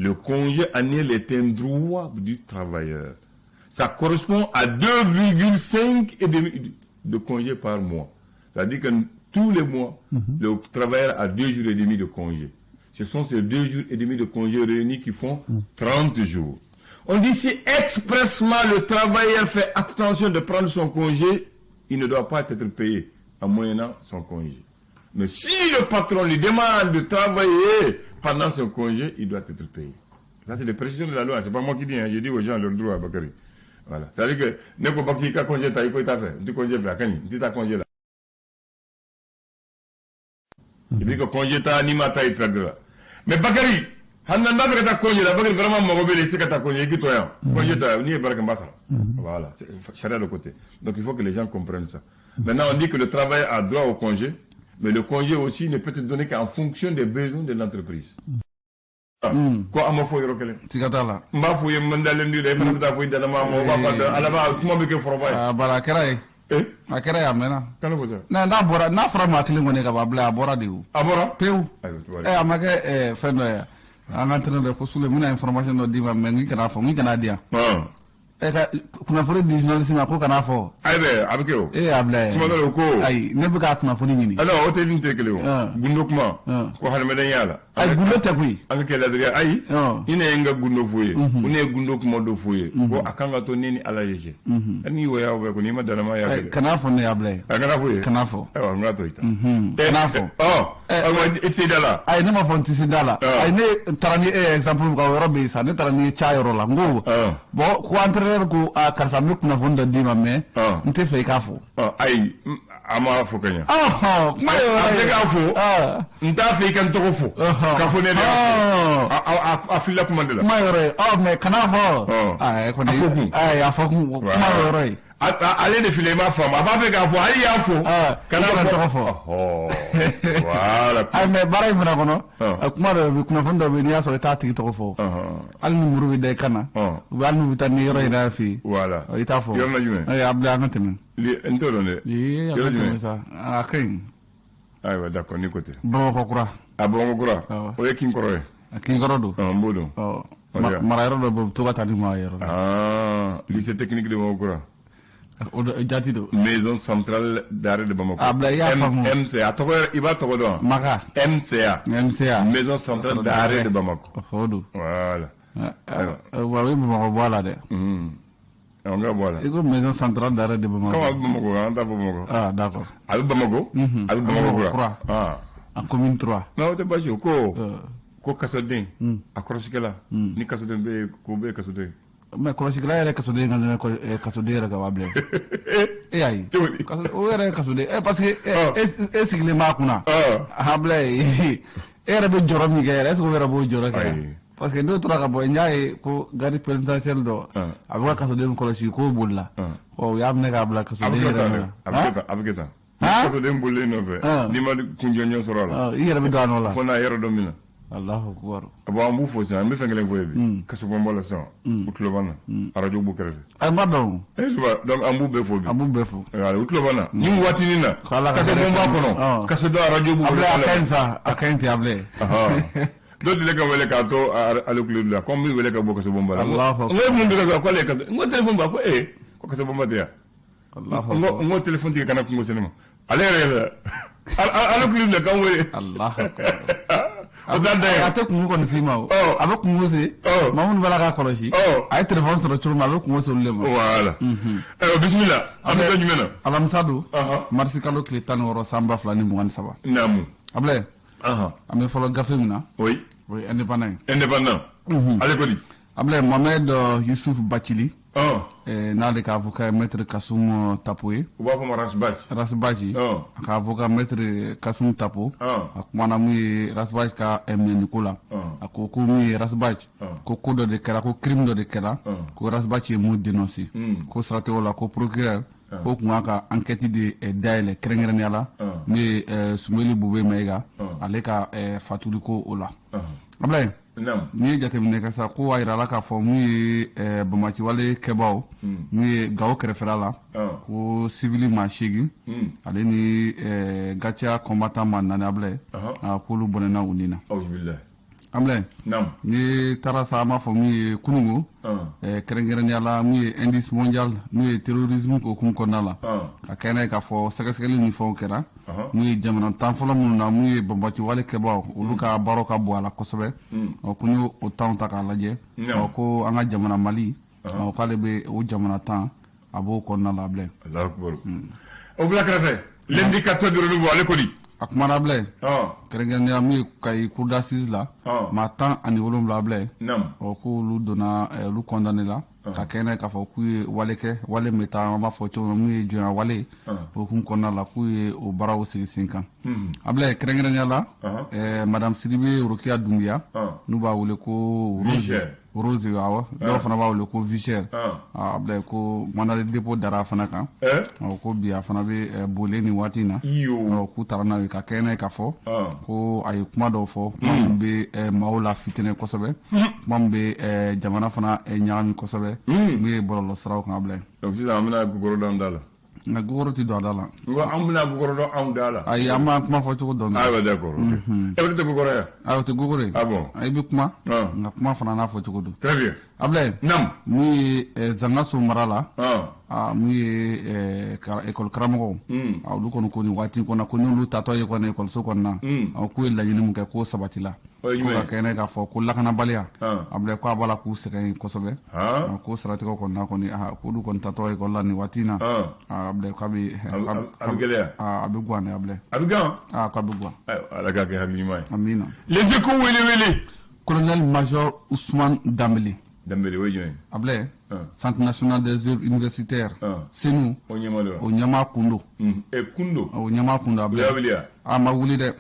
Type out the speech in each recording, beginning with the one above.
Le congé annuel est un droit du travailleur. Ça correspond à 2,5 et demi de congé par mois. C'est-à-dire que tous les mois, le travailleur a 2 jours et demi de congé. Ce sont ces 2 jours et demi de congé réunis qui font 30 jours. On dit si expressement le travailleur fait attention de prendre son congé, il ne doit pas être payé en moyennant son congé. Mais si le patron lui demande de travailler pendant son congé, il doit être payé. Ça, c'est les précisions de la loi. C'est pas moi qui dis, hein. J'ai dit aux gens leur droit, Bakary. Voilà. C'est-à-dire que, ne ko pas ka congé ta, il faut fait. Tu congé fait, tu ta congé là. Il dit que congé ta, ni mata, il perdra. Mais Bakary, hali n'an b'a fɛ ka taa congé la, Bakary vraiment mago bɛ i tɛ se ka taa congé i k'i to yan. Congé ta, n'i ye baara kɛ n b'a sara. Voilà, c'est charia de côté. Donc il faut que les gens comprennent ça. Maintenant, on dit que le travail a droit au congé, mais le congé aussi ne peut être donné qu'en fonction des besoins de l'entreprise. Ko an ma fɔ yɔrɔ kelen. Siga t'a la. N b'a f'u ye n dalen la, i fana bɛ taa fɔ i dala ma o b'a fɔ ala b'a kuma bɛ kɛ foroba ye. A bara a kɛra ye. Eh? A kɛra ye, a mɛnna. Kana fɔ sa. N'a bɔra, n'a fɔra maa kelen kɔni ka ban bila, a bɔra de o. A bɔra. Pewu. Ayiwa, tubabu. Ɛ, a ma kɛ fɛn dɔ ye, an ka entraîneur dɔ ko Sule, n bɛna information dɔ d'i ma, mais n k'i kana fɔ, n k'i kana di yan. Ɛ, ka kunnafoni di journaliste ma ko kana fɔ. Ayi bɛ, a bɛ kɛ o. E y'a bila ye. Kuma dɔ la, ko. Ayi, ne bɛ ka kunnafoni ɲini. Alors o tɛ nin tɛ kelen o. Gundo kuma. Ko hadamadenya la. Ayi, gundo tɛ koyi. An ka kɛ ladiriya, ayi. Ni ne ye n ka gundo f'u ye. Ni ne ye gundo kuma dɔ f'u ye. Ko a kan ka to ne ni Ala ye cɛ. Hali n'i wɔya bɛ ko n'i ma dana ya kɛ. Kana fɔ ne y'a bila ye. A kana f'u ye. Kana fɔ. Ayiwa, n k'a to i ta. Kana fɔ. Ɔ. I tɛ se da la. Ayi, ne ma fɔ n tɛ se da la. Ayi, ne taara ni e ye exemple ka o yɔrɔ bɛ yen sa, ne taara ni ca yɔrɔ la, n ko bon, ko entraîneur ko a karisa, n bɛ kunnafoni dɔ d'i ma, mais n tɛ fɛ i k'a fɔ. Ayi, a ma fɔ ka ɲɛ. Kuma ye yɔrɔ ye. A tɛ k'a fɔ. N t'a fɛ i ka n tɔgɔ fɔ. K'a fɔ ne de y'a fɔ. A filila kuma de la. Kuma yɔrɔ ye, ɔ, mais kana fɔ. Ayi kɔni. A fɔ kun. Ayi, a fɔ kun, kuma ye yɔrɔ ye. Ale de fili, i m'a faamu, a b'a fɛ k'a fɔ, hali y'a fɔ. Kana tɔgɔ fɔ. Voilà. Ayi, mais baara in fana kɔnɔ, kuma dɔ bɛ, kunnafoni dɔ bɛ yen, n'i y'a sɔrɔ i t'a tigi tɔgɔ fɔ. Hali ni muru bɛ da i kan na. U bɛ hali n'u bɛ taa ni yɔrɔ yɛrɛ fɛ yen. Voilà. I t'a fɔ. Yɔrɔ jumɛn? Ayi, a bila, an ka tɛmɛ. N t'o dɔn dɛ. Ee, an ka tɛmɛ sa, a ka ɲi. Ayiwa, d'accord, ni ko tɛ. Bamakɔ kura. A Bamakɔ kura. O ye kin kɔrɔ ye. Kin kɔrɔ don. N b'o dɔn. Mara yɔrɔ dɔ bɛ yen, u bɛ to ka taa ni maa yɔrɔ la. Lycée technique de Bamakɔ kura. O jati don. Maison centrale d'arrêt de Bamako. A bila, i y'a faamu. MCA, a tɔgɔ, i b'a tɔgɔ dɔn. Maka. MCA. MCA. Maison centrale d'arrêt de Bamako. O don. Voilà. Wa a bɛ Bamakɔ bɔ a la dɛ. An ka bɔ a la. I ko Maison centrale d'arrêt de Bamako. Comme a bɛ Bamako, an t'a fɔ Bamakɔ. Ah, d'accord. A bɛ Bamako. A bɛ Bamakɔ kura. En commune 3. Non, o tɛ baasi ye ko. Ko kasoden. A kɔlɔsikɛla. Ni kasoden bɛ yen, k'o bɛ ye kasoden ye. Mais kɔlɔsikɛla yɛrɛ kasoden ka tɛmɛ kasoden yɛrɛ kan wa bilen. E y'a ye. O yɛrɛ ye kasoden parce que e sigilen b'a kunna. A bila e yɛrɛ bɛ jɔrɔ min kɛ yɛrɛ, est ce que o yɛrɛ b'o jɔrɔ kɛ? Parce que n'o tora ka bɔ, n y'a ye ko garde pénitentiaire dɔ, a bɛ ka kasoden kɔlɔsi k'o bolila. Ɔ, u y'a minɛ k'a bila kasoden yɛrɛ nɔ la. A bɛ kɛ tan. Kasoden bolilen nɔfɛ, n'i ma kun jɔnjɔn sɔrɔ a la. I yɛrɛ bɛ don a nɔ la. Fo n'a yɔrɔ dɔ min na. Allahu akbar. Bon, an b'u fo sisan, an bɛ fɛn kelen fɔ ye bi. Kasobonba la sisan, u tulo b'an na. Arajo b'u kɛrɛfɛ. A b'a dɔn. Donc an b'u bɛɛ fo bi. An b'u bɛɛ fo. U tulo b'an na. Nin waatinin na. Kasobonba kɔnɔ. Kasoden arajo b'u bolo. A ka ɲi sa, a ka ɲi ten, a bila. Dɔ deli ka wele k'a to ale kulo la, ko n bɛ wele ka bɔ kasobonba la. Allahu akbar. N ko mun bɛ ka k'ale ye kaso, n ko téléphone ba, ko ee, ko kasobonba tɛ yan. N ko téléphone tigɛ kana kungo sɛnɛ ma. Ale yɛrɛ yɛrɛ ale kulo la k'an wele. Allahu akbar. O t'a da ye. A tɛ kungo kɔni s'i ma o. A bɛ kungo se. Maa minnu b'a la k'a kɔlɔsi. A ye téléphone sɔrɔ cogo min, a bɛ kungo se olu de ma. Voilà. Ayiwa, bisimila. An bɛ taa jumɛn na? Alamisa don. Marisi kalo tile 16 san 2023. Naamu. Abulaye. An bɛ fɔlɔ gafe min na. Oui. O ye Indépendant ye. Indépendant. Ale ko di? Abulaye, Mohamed Youssouf Bathily. N'ale ka avocat ye maître Kassoum Tapo ye. U b'a fɔ ma Ras Bath. Ras Bath. A ka avocat maître Kassoum Tapo. A kumana mun ye Ras Bath ka minɛniko la. A ko ko mun ye Ras Bath. Ko ko dɔ de kɛra, ko crime dɔ de kɛra. Ko Ras Bath ye mun dénoncé. Ko siratigɛw la, ko procureur ko kun kan ka enquête de dayɛlɛ kɛrɛnkɛrɛnnenya la. N'o ye Soumeylou Boubèye Maïga. Ale ka fatuli ko o la. Abulaye. N'i ye jateminɛ kɛ sa, ko a yira la k'a fɔ mun ye bamaciwale kɛbaw mun ye Gawo kɛrɛfɛla la, ko sivili maa 8 ale ni GATIA combattant maa 4, Abulaye, k'olu bɔnɛna u ni na. Ablaye. Naam. Ni taara sa, an b'a fɔ min ye kunungo, kɛrɛnkɛrɛnnenya la min ye indice mondial, min ye terrorisme hukumu kɔnɔna la, ka kɛ n'a ye k'a fɔ sɛgɛsɛgɛli ni fɛnw kɛra, mun ye jamana 10 fɔlɔ minnu na, mun ye banbaci wale kɛbaaw, olu ka baaraw ka bon a la kosɛbɛ. Ɔ, ko n'i y'o 10 ta k'a lajɛ, ɔ, ko an ka jamana Mali, ɔ, k'ale bɛ o jamana 10, a b'o kɔnɔna la, Ablaye. Allahu akbar. O bila kɛrɛfɛ, L'Indicateur du Renouveau, ale ko di? A kumana, Ablaye, kɛrɛnkɛrɛnnenya min ye Kayi cour d'assises la, maa 17, Ablaye, ɔ, k'olu donna, olu condamné la ka kɛ n'a ye k'a fɔ k'u ye wale kɛ, wale min bɛ taa, an b'a fɔ cogo min, mun ye jɔnya wale o hukumu kɔnɔna la, k'u ye o baaraw sigi sen kan. Ablaye, kɛrɛnkɛrɛnnenya la, madame Sidibe Rokiya Dunbiya, n'u b'a wele ko Rose, Rose, awɔ, dɔw fana b'a wele ko Vichère, Ablaye, ko mandat de dépôt dara a fana kan. Ɔ, ko bi a fana bɛ boli nin waati in na. Ɔ, k'u taara n'a ye ka kɛ n'a ye k'a fɔ ko a ye kuma dɔw fɔ, kuma min bɛ maaw la fitinɛ kosɛbɛ, kuma min bɛ jamana fana ɲagami kosɛbɛ, min ye bɔlɔlɔ siraw kan, Ablaye. Donc sisan an bɛna gukɔrɔ dɔn da la. Nka gukɔrɔ tɛ don a da la. N ko an bɛna gukɔrɔ dɔn anw da la. Ayi, an b'an kuma fɔ cogo dɔn. Ayiwa, d'accord, ok. E bɛ tɛ gukɔrɔ ye? Ayi, o tɛ gukɔrɔ ye. Ah bon. I bɛ kuma, nka kuma fana n'a fɔ cogo don. Très bien. Ablaye. Naam. Mun ye Zangaso mara la, mun ye école karamɔgɔw, olu kɔni ko nin waati kɔnɔ, ko n'olu tatɔ ye kɔni ekɔliso kɔnɔna, k'u ye laɲini min kɛ, k'o sabati la. Ko ka kɛ k'a fɔ ko lakanabaliya, Ablaye, ko a b'a la k'u sɛgɛn kosɛbɛ. Ko siratigɛ kɔnɔna kɔni, k'olu kɔni tatɔ ekɔli la nin waati in na, Ablaye, k'a bɛ a bɛ gɛlɛya. A bɛ gan dɛ, Ablaye. A bɛ gan. K'a bɛ gan. Ayiwa, Ala k'a kɛ hakili ɲuman ye. Amiina. Les Échos, wele wele. Colonel major Ousmane Dambélé. Dambélé, o ye jɔn ye? Ablaye, Centre national des œuvres universitaires, CNEU. O ɲɛmaa don. O ɲɛmaa kun don. Ɛ, kun don. O ɲɛmaa kun don, Ablaye. O y'a wuli wa? A ma wuli dɛ.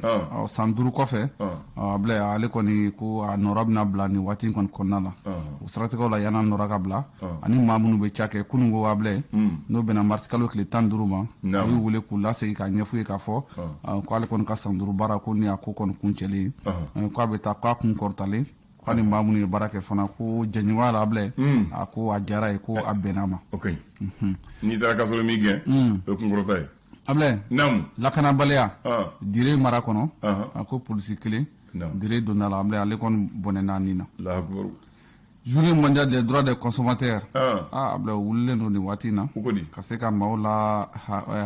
San 5 kɔfɛ, Ablaye, ale kɔni ko a nɔrɔ bɛna bila nin waati in kɔni kɔnɔna la. O siratigɛw la, yan'a nɔrɔ ka bila, ani maa minnu bɛ ca kɛ kununko, Ablaye, n'o bɛnna marisi kalo tile 15 ma, a y'u wele k'u lasegin k'a ɲɛf'u ye k'a fɔ ko ale kɔni ka san 5 baara, ko ni a ko kɔni kuncɛlen ye, k'a bɛ taa, k'a kun kɔrɔtalen, k'a ni maa minnu ye baara kɛ fana, ko jɛɲɔgɔnya la, Ablaye, a ko a diyara ye, ko a bɛnna ma. Ok, n'i taara ka sɔrɔ m'i gɛn, o ye kunkɔrɔta ye. Ablaye. Naamu. Lakanabaliya Dire mara kɔnɔ, a ko polisi kelen Dire donna la, Ablaye, ale kɔni bɔnɛna nin na. Journée mondiale des droits des consommateurs, Ablaye, wulilen don nin waati in na ka se ka maaw la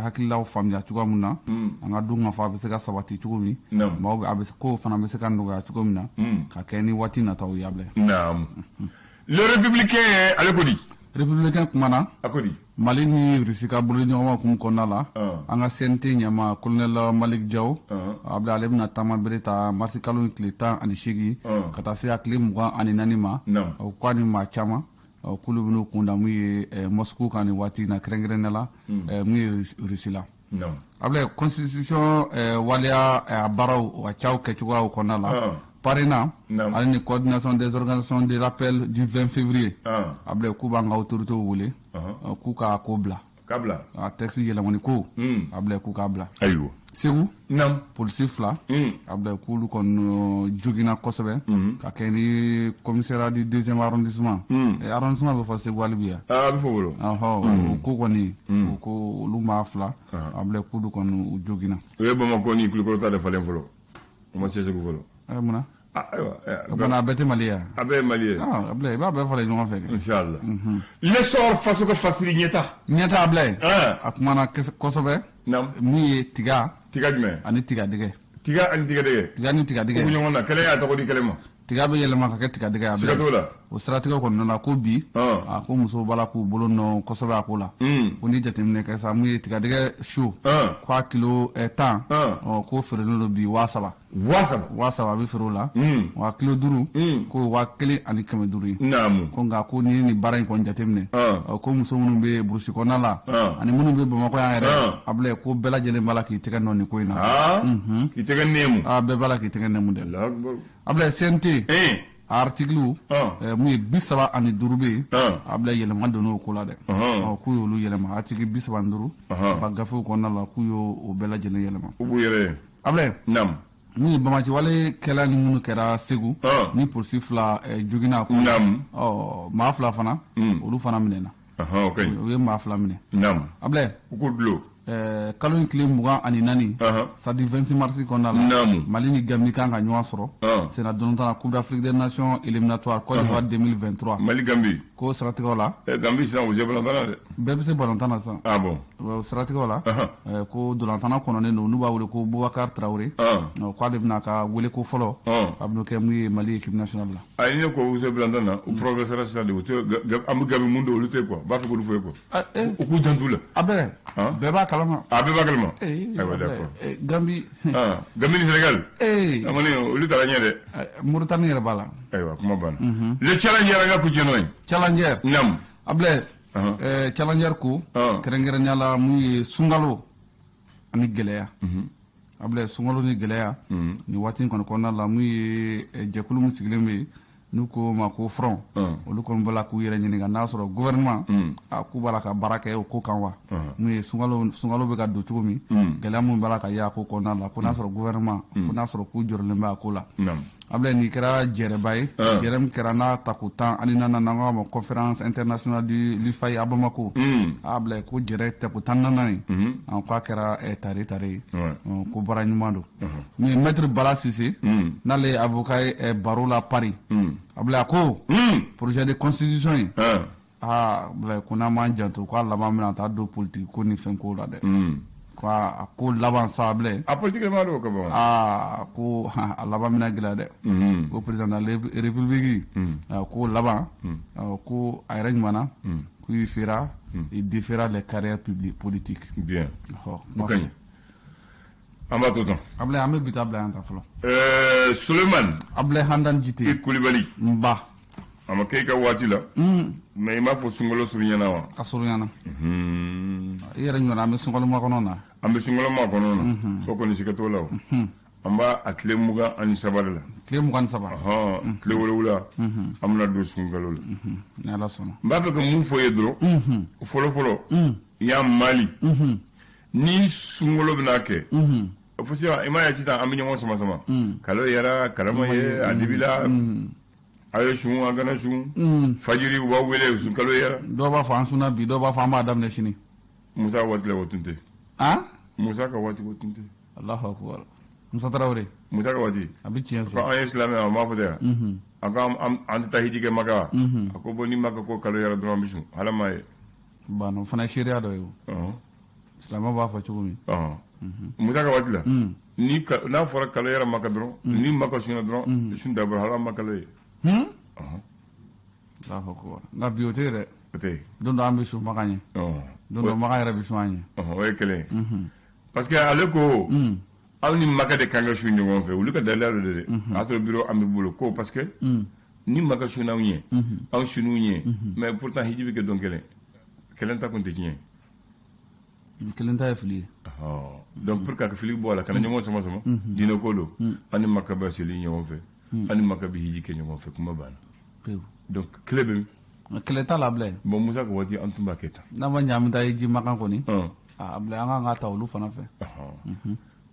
hakililaw faamuya cogoya min na, an ka dun ka fɔ a bɛ se ka sabati cogo min, maaw a bɛ kow fana bɛ se ka nɔgɔya cogo min na, ka kɛ ni waati nataw ye, Ablaye. Naamu. Le Républicain, ale ko di? Républicain kumana. A ko di? Mali ni Rusi ka bolodiɲɔgɔnma kun kɔnɔna la, an ka CNT ɲɛmaa colonel Malick Diaw, Ablaye, ale bɛna taama bere ta marisi kalo tile 18 ka taa se a tile 24 ma. O k'a ni maa caman k'olu bɛn'u kun da mun ye Moscou kan nin waati in na, kɛrɛnkɛrɛnnenya la mun ye Rusi la. Ablaye, constitution waleya a baaraw a caw kɛcogoyaw kɔnɔna la, PARENA ale ni Coordination des organisations de l'appel du 20 février, Ablaye, k'u b'an ka autorités wele k'u k'a ko bila. K'a bila. A texte yɛlɛmani ko, Ablaye, k'u k'a bila. Ayiwa. Segu. Naam. Polisi 2, Ablaye, k'olu kɔni joginna kosɛbɛ ka kɛ ni commissariat du deuxième arrondissement. Arrondissement bɛ fɔ Segu hali bi yan? A bɛ fɔ bolo. Ɔhɔ, o ko kɔni, o ko olu maa 2, Ablaye, k'olu kɔni u joginna. O ye Bamakɔ ni Kulukɔrɔ ta de falen fɔlɔ, o ma se Segu fɔlɔ. Ɛ, munna? Ayiwa. O kumana a bɛɛ tɛ Mali ye? A bɛɛ ye Mali ye. Ablaye, i b'a bɛɛ falen ɲɔgɔn fɛ kɛ. Inchallah. L'Essor, faso ka fasiri ɲɛta. Ɲɛta, Ablaye. A kumana kosɛbɛ. Naam. Mun ye tiga. Tiga jumɛn? Ani tigadɛgɛ. Tiga ani tigadɛgɛ. Tiga ni tigadɛgɛ. K'u ɲɔgɔn na, kɛlɛ y'a tɔgɔ di kɛlɛ ma. Tiga bɛ yɛlɛma ka kɛ tigadɛgɛ, Ablaye. Siga t'o la. O siratigɛ kɔnɔna la, ko bi, a ko musow b'a la k'u bolo nɔ kosɛbɛ a ko la. Ko ni jateminɛ kɛ sa, mun ye tigadɛgɛ su, k'a kilo 10, ɔ, k'o feerelen don bi 3000. 3000. 3000 a bɛ feere o la. Wa kilo 5, ko 1500 ye. Naamu. Ko nka ko n'i ye nin baara in kɔni jateminɛ, ko muso minnu bɛ burusi kɔnɔna la, ani minnu bɛ Bamakɔ yan yɛrɛ, Ablaye, ko bɛɛ lajɛlen b'a la k'i tɛgɛ nɔ nin ko in na. K'i tɛgɛ nɛmu. Bɛɛ b'a la k'i tɛgɛ nɛmu dɛ. Ablaye, CNT article mun ye 35 bɛ yen, Ablaye, yɛlɛma donn'o ko la dɛ. K'u y'olu yɛlɛma, article 35 u ka gafew kɔnɔna la, k'u y'o bɛɛ lajɛlen yɛlɛma. U b'u yɛrɛ ye. Ablaye. Naamu. Mun ye bamaci wale kɛla ni minnu kɛra Segu, ni polisi 2 joginna ko. Naamu. Ɔ, maa 2 fana, olu fana minɛna. O ka ɲi. U ye maa 2 minɛ. Naamu. Ablaye. U k'u dulon. Kalo in tile 24, c'est-à-dire 26 mars kɔnɔna la, Mali ni Gambie kan ka ɲɔgɔn sɔrɔ senna dolantan na Coupe d'Afrique des Nations éliminatoire Côte d'Ivoire 2023. Mali Gambie. Ko siratigɛw la. Gambie sisan u se balontan na dɛ. Bɛɛ bɛ se balontan na sisan. Ah bon. O siratigɛw la, ko dolantanna kɔnɔnen don n'u b'a wele ko Boubacar Traoré. K'ale bɛna ka wele ko fɔlɔ. A bɛna kɛ mun ye Mali équipe nationale la. Ayi ne ko u se balontan na u progressera sisan de u tɛ an bɛ Gambie mun don olu tɛ quoi u b'a fɛ k'olu fɔ ye quoi. U k'u janto u la. A bɛɛ. Bɛɛ b'a kalama. A bɛɛ b'a kalama. Ayiwa d'accord. Gambie. Gambie ni Sénégal. A kɔni olu taara ɲɛ dɛ. Mauritanie yɛrɛ b'a la. Ayiwa kuma banna. Le challenger an ka kuncɛ n'o ye. Challenger. Naamu. Ablaye. Challenger ko. Kɛrɛnkɛrɛnnenya la mun ye sunkalo ani gɛlɛya. Ablaye sunkalo ni gɛlɛya. Nin waati in kɔni kɔnɔna la mun ye jɛkulu min sigilen bɛ yen n'u ko ma ko front. Olu kɔni b'a la k'u yɛrɛ ɲininka n'a sɔrɔ gouvernement a k'u b'a la ka baara kɛ o ko kan wa. Mun ye sunkalo bɛ ka don cogo min. Gɛlɛya mun b'a la ka ye a ko kɔnɔna la ko n'a sɔrɔ gouvernement ko n'a sɔrɔ k'u jɔrɔlen bɛ a ko la. Ablaye nin kɛra jɛrɛba ye. Jɛrɛ min kɛra n'a tako 14 n'an k'a ma conférence internationale du l'UFAI à Bamako. Ablaye ko jɛrɛ tako 14 ye. K'a kɛra tare ye. Ko baara ɲuman don. Mun ye maître Bala Cissé. N'ale ye avocat ye barreau la Paris. Ablaye a ko. Projet de constitution ye. Ablaye ko n'an m'an janto k'a laban bɛna taa don politique ko ni fɛn ko la dɛ. Ko a ko laban sa Ablaye. A politique ma don ka ban. Ko a laban bɛna gɛlɛya dɛ. Ko président de la république. Ko laban. Ko a yɛrɛ ɲuman na. Ko il fera, il défera les carrières publiques politiques. Bien. O ka ɲi. An b'a to tan. Ablaye an bɛ bi ta bila yan tan fɔlɔ. Souleymane. Ablaye Hamdan Jite. I Kulibali. N ba. A ma kɛ i ka waati la. Mais i m'a fɔ sunkalo surunyana wa? A surunyana. I yɛrɛ ɲuman an bɛ sunkalo makɔnɔ na. An bɛ sunkalo makɔnɔ na. O kɔni siga t'o la o. An b'a a tile 23 de la. Tile 23. Tile 7 an bɛna don sunkalo la. Ni Ala sɔnna. N b'a fɛ ka mun fɔ i ye dɔrɔn. Fɔlɔ fɔlɔ. Yan Mali. Ni sunkalo bɛna kɛ. Fo sisan i m'a ye sisan an bɛ ɲɔgɔn sama sama. Kalo yɛrɛ kalama ye a dibila. A ye sun an kana sun. Fajiri u b'a wele sunkalo yɛrɛ. Dɔw b'a fɔ an sunna bi dɔw b'a fɔ an b'a daminɛ sini. Musa waati la o tun tɛ. Musa ka waati o tun tɛ. Alahu akubar. Musa Tarawele. Musa ka waati. A bɛ tiɲɛ sɔrɔ. Ko an ye silamɛ an b'a fɔ ten yan. A ko an tɛ taa hiji kɛ Maka. A ko bon ni Maka ko kalo yɛrɛ dɔrɔn an bɛ sun ala m'a ye. Bon o fana ye seereya dɔ ye o. Silamɛw b'a fɔ cogo min. Musa ka waati la. Ni n'a fɔra kalo yɛrɛ Maka dɔrɔn ni Maka sunna dɔrɔn sun dabɔra ala ma kalo ye. Alahu akubar. Nka bi o tɛ yen dɛ. O tɛ yen. Don dɔ an bɛ sun Makan ɲɛ. Don dɔ Makan yɛrɛ bɛ sun an ɲɛ. O ye kelen ye. Parce que ale ko aw ni Maka de kan ka sun ɲɔgɔn fɛ olu ka daliya dɔ de dɛ. A y'a sɔrɔ bureau an bɛ bolo ko parce que ni Maka sunna anw ɲɛ anw sunn'u ɲɛ mais pourtant hiji bɛ kɛ don kelen kelen ta kun tɛ tiɲɛ ye. Kelen ta ye fili ye. Donc pour que ka fili bɔ a la kana ɲɔgɔn sama sama diinɛ ko don an ni Maka bɛ seli ɲɔgɔn fɛ. An ni Maka bɛ hiji kɛ ɲɔgɔn fɛ kuma banna. Donc kɛlɛ bɛ min? Kɛlɛ t'a la Ablaye. Bon Musa ka waati an tun b'a kɛ tan. N'a ma ɲɛ an bɛ taa hiji Makan kɔni. Ablaye an kan ka ta olu fana fɛ.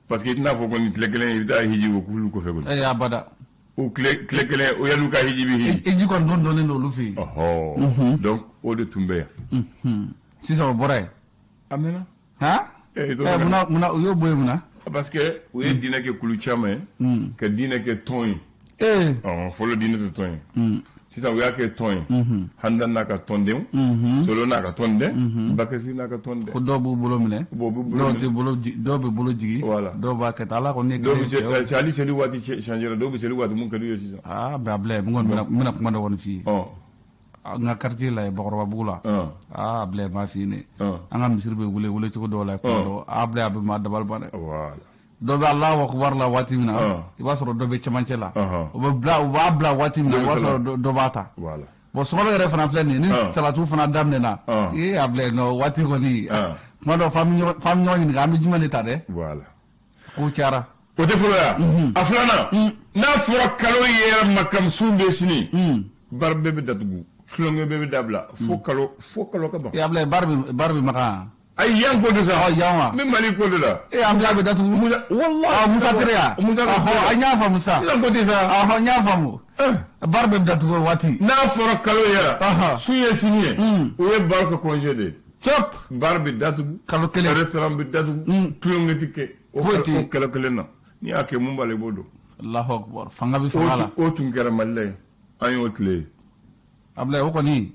Parce que i tɛna fɔ ko nin tile kelen i bɛ taa hiji o k'olu kɔfɛ kɔni. Ee abada. O tile kelen o yan'u ka hiji bɛ hiji. Hiji kɔni don donnen don olu fɛ yen. Donc o de tun bɛ yan. Sisan o bɔra yen. A mɛnna. Han? Munna u y'o bɔ yen munna? Parce que u ye diinɛ kɛ kulu caman ye. Ka diinɛ kɛ tɔn ye. Fɔlɔ diinɛ tɛ tɔn ye. Sisan u y'a kɛ tɔn ye. Handan n'a ka tɔndenw. Solo n'a ka tɔnden. Bakasi n'a ka tɔnden. Ko dɔw b'u bolo minɛ. Dɔw bɛ bolo jigin. Voilà. Dɔw b'a kɛ tan ala kɔni ye kelen ye. Dɔw hali seli waati changera dɔw bɛ seli waati mun ka d'u ye sisan. Mais Ablaye n kɔni bɛna kuma dɔ kɔni f'i ye. N ka quartier la yen Bakɔrɔbabugu la. Ablaye m'a f'i ye ne. An ka misiri bɛ wele cogo dɔw la kuma dɔ Ablaye a bɛ maa dabali ban dɛ. Voilà. Dɔ bɛ Alahu akubar la waati min na i b'a sɔrɔ dɔ bɛ cɛmancɛ la u b'a bila waati min na i b'a sɔrɔ dɔ b'a ta. Bon sunkalo yɛrɛ fana filɛ nin ye ni salatiw fana daminɛna ee Ablaye non waati kɔni kuma dɔ f'an bɛ ɲɔgɔn ɲininka an bɛ jumɛn de ta dɛ. Voilà. Ko cayara. O tɛ fɔlɔ ya. A filanan n'a fɔra kalo yɛrɛ Maka sun bɛ sini. Baara bɛɛ bɛ datugu tulonkɛ bɛɛ bɛ dabila fo kalo ka ban. Ee Ablaye baara bɛ Makan. Ayi yan ko de sa. Yan wa. N bɛ Mali ko de la. Ee Ablaye a bɛ datugu. Musa walahi. Musa Tere ya. Musa an y'a faamu sa. Sisan ko tɛ sa. N y'a faamu. Baara bɛɛ bɛ datugu o waati. N'a fɔra kalo yɛrɛ. Sun ye sini ye. O ye baara kɛ congé de ye. Cop. Bar bɛ datugu. Kalo kelen. Restaurant bɛ datugu. Tulonkɛ tɛ kɛ. Foyi tɛ. O kalo kelen na. N'i y'a kɛ mun b'a la, i b'o dɔn. Allahu akbar, fanga bɛ fanga la. O tun kɛra Mali la yen. An y'o tile ye. Abulayi, o kɔni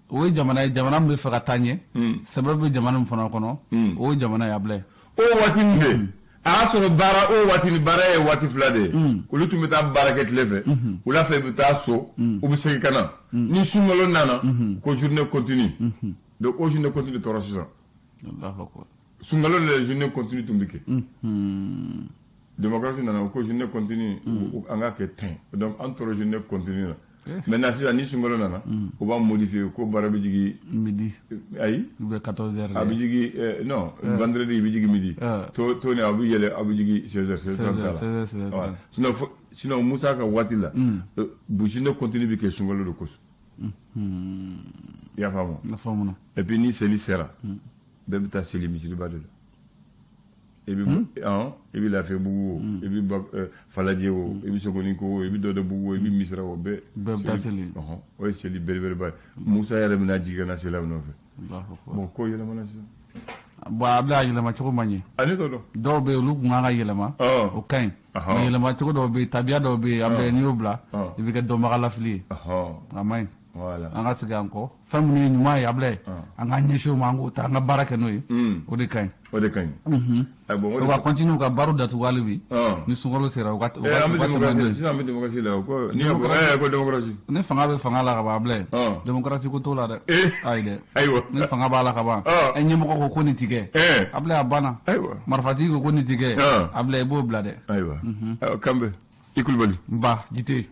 o ye jamana ye, jamana min bɛ fɛ ka taa ɲɛ. Sɛbɛ bɛ jamana min fana kɔnɔ. O ye jamana ye, Abulayi. O waati nin de, a y'a sɔrɔ baara, o waati ni baara ye waati fila de ye. Olu tun bɛ taa baara kɛ tile fɛ, wula fɛ i bɛ taa so, u bɛ segin ka na. Ni sunkalo nana, ko journée continue. Donc o journée continue tɔɔrɔ sisan. Allahu akbar. Sunkalo de journée continue tun bɛ kɛ. Démocratie nana ko journée continue, an k'a kɛ ten. Donc an tora journée continue la. Maintenant sisan, ni sunkalo nana, u b'a modifier ko baara bɛ jigin midi. Ayi. Ou bien 14 heures. A bɛ jigin, non, vendredi i bɛ jigin midi. To ni a bɛ yɛlɛ, a bɛ jigin 16 heures, 16 heures. 16 heures, 16h30. Sinon Musa ka waati la, journée continue bɛ kɛ sunkalo de kosɔn. I y'a faamu? Ne faamuna. Et puis ni seli sera, bɛɛ bɛ taa seli misiriba de la. I bɛ i bɛ Lafiyabugu o, i bɛ Falajɛ o, i bɛ Sogoninko o, i bɛ Dɔdɔbugu o, i bɛ Misira o, bɛɛ. Bɛɛ bɛ taa seli. O ye seli belebeleba ye. Musa yɛrɛ bɛna jigin ka na seli aw nɔfɛ. Bon, ko yɛlɛmana sisan. Bon, a bɛna yɛlɛma cogo ma ɲɛ. A ne t'o dɔn. Dɔw bɛ yen, olu kun kan ka yɛlɛma. O ka ɲi. Mais yɛlɛma cogo dɔw bɛ yen, tabiya dɔw bɛ yen, a bɛ n'i y'o bila, i bɛ kɛ dɔnbaga lafili ye. A ma ɲi. Voilà. An ka segin an kɔ, fɛn minnu ye ɲuman ye, Abulayi, an k'an ɲɛsin o ma, an k'o ta, an ka baara kɛ n'o ye. O de ka ɲi. O de ka ɲi. O ka continuer ka baaraw datugu hali bi. Ni sunkalo sera, u ka tɛmɛ n'o ye. Sisan an bɛ démocratie la, ko ni ko démocratie. Ni fanga bɛ fanga la ka ban, Abulayi, démocratie ko t'o la dɛ. Ayi dɛ. Ayiwa. Ni fanga b'a la ka ban, ɲɛmɔgɔ ko ko nin ti kɛ. Abulayi, a banna. Ayiwa. Marifatigi ko ko nin ti kɛ. Abulayi, i b'o bila dɛ. Ayiwa. Kanbɛ i Kulubali. Nba Jite.